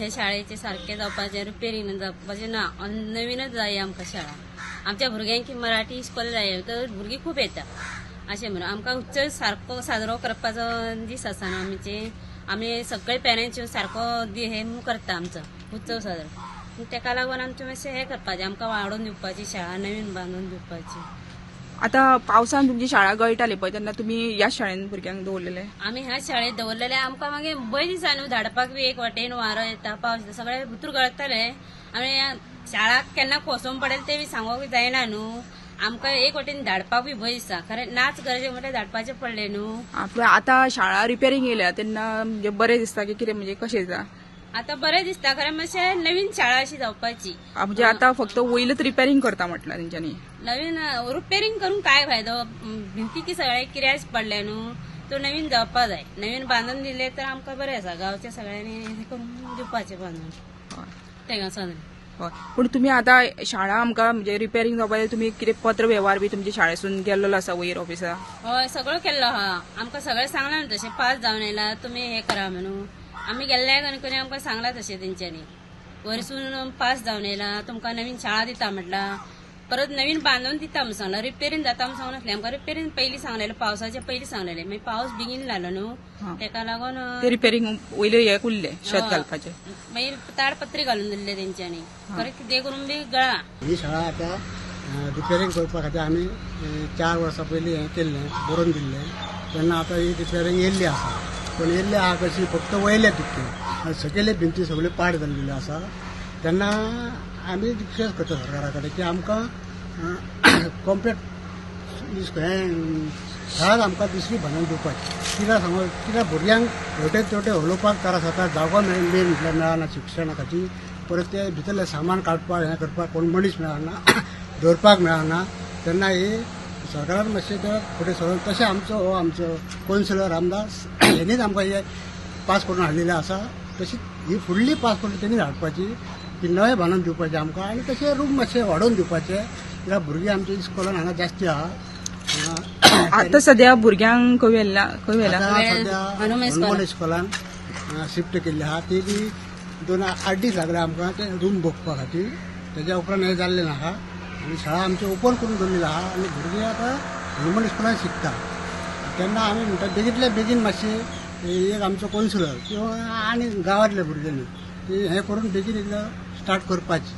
हे शाळेचे सारखे जावपाचें, रिपेरींग जावपाचें ना, नवीनच जाय आमकां शाळा. आमच्या भुरग्यांक मराठी इस्कॉल जाय तर भुरगीं खूब येता अशें म्हणून आमकां उत्सव सारको साजरो करपाचो दीस आसा न्हू आमचे. आमी सगळे पेरंट्स येवन सारको हे करता आमचो उत्सव साजरो, तेका लागून आमचें मातशें हें करपाचें, आमकां वाडोवन दिवपाची शाळा नवीन बांदून दिवपाची. आता पावसान तुमची शाळा गळटाली पळय तेन्ना तुमी ह्या शाळेन भुरग्यांक दवरलेले? आमी ह्या शाळेत दवरलेले. आमकां मागीर भंय दिसा न्हू धाडपाक बी, एक वाटेन वारो येता, पावस येता, सगळे भितर गळतले. आमी शाळा केन्ना कोसोवन पडेल ते बी सांगूंक जायना न्हू. आमकां एक वाटेन धाडपाक बी भंय दिसता, खरें नाच गरजे म्हटल्यार धाडपाचें पडलें न्हू. आतां शाळा रिपेरींग येयल्या तेन्ना म्हणजे बरें दिसता की कितें, म्हणजे कशें दिसता? आतां बरें दिसता, खरें मातशें नवीन शाळा अशी जावपाची. म्हणजे आतां फक्त वयलच रिपेरींग करता म्हटल्यार तेंच्यांनी? नवीन रिपेरींग करून काय फायदो, भिंती की सगळे किऱ्याच पडले न्हू, तो नवीन जावपा जाय. नवीन बांदून दिले तर आमकां बरें आसा, गांवच्या सगळ्यांनी हें करून दिवपाचें बांदून तेंगा साजरे. हय, पूण तुमी आतां शाळा आमकां म्हणजे रिपेरींग जावपाक तुमी कितें पत्र वेव्हार बी तुमच्या शाळेसून गेल्लो आसा वयर ऑफिसा? हय, सगळो केल्लो आहा. आमकां सगळें सांगलां न्हू तशें पास जावन येयला तुमी हें करा म्हणून. आमी गेल्ले कणकणी आमकां सांगलां तशें तेंच्यांनी, वयरसून पास जावन येयला तुमकां नवीन शाळा दिता म्हटलां, परत नवीन बांदून दिता म्हूण सांगलां, रिपेरींग जाता म्हूण सांगनासलें आमकां. रिपेरींग पयलीं सांगलेलें, पावसाचे पयलीं सांगलेलें, मागीर पावस बेगीन जालो न्हू तेका लागून ते रिपेरींग वयले हे उरलें शेत घालपाचें, मागीर ताडपत्री घालून दिल्ले तेंच्यांनी, खरें कितें करून बी गळा. ही शाळा आतां रिपेरींग करपा खातीर आमी 4 वर्सां पयलीं हें केल्लें, बरोवन दिल्लें, तेन्ना आतां ही रिपेरींग येयल्ली आसा. पूण येयल्ली आहा कशी फक्त वयले भित्ती आनी सकयले भिंती सगळ्यो पाड जाल्ल्यो आसा. तेन्ना आमी रिक्वेस्ट करता सरकारा कडेन की आमकां कॉम्प्लेट हें शाळा आमकां दुसरी बांदून दिवपाची. कित्याक सांगू, कित्याक भुरग्यांक हेवटेन तेवटेन उलोवपाक त्रास जाता, जागो मेन म्हटल्यार मेळना शिक्षणा खातीर, परत ते भितरलें सामान काडपाक हें करपाक कोण मनीस मेळना, दवरपाक मेळना. तेन्ना ही सरकारान मातशें ते फुडें सरून तशें आमचो हो आमचो कौन्सिलर रामदास हेणीच आमकां हे पास करून हाडलेलें आसा, तशी ही फुडली पास करून तेणी हाडपाची की नवें बांदून दिवपाचें आमकां, आनी तशें रूम मातशें वाडोवन दिवपाचें, कित्याक भुरगीं आमच्या इस्कॉलान हांगा जास्ती आहा. आतां सद्या भुरग्यांक खंय व्हेला? खंय व्हेला? सद्या हनुमान इस्कॉलान शिफ्ट केल्ली आहा, ती बी 2-8 दीस लागले आमकां ते रूम बघपा खातीर. तेज्या उपरांत हें जाल्लें नाका आनी शाळा आमची ओपन करून दवरलेली आहा आनी भुरगीं आतां हनुमान इस्कॉलान शिकता. तेन्ना आमी म्हणटा बेगींतल्या बेगीन मातशें एक आमचो कौन्सिलर किंवा आनी गांवांतल्या भुरग्यांनी ती हें करून बेगीन एकदां स्टार्ट करपाची.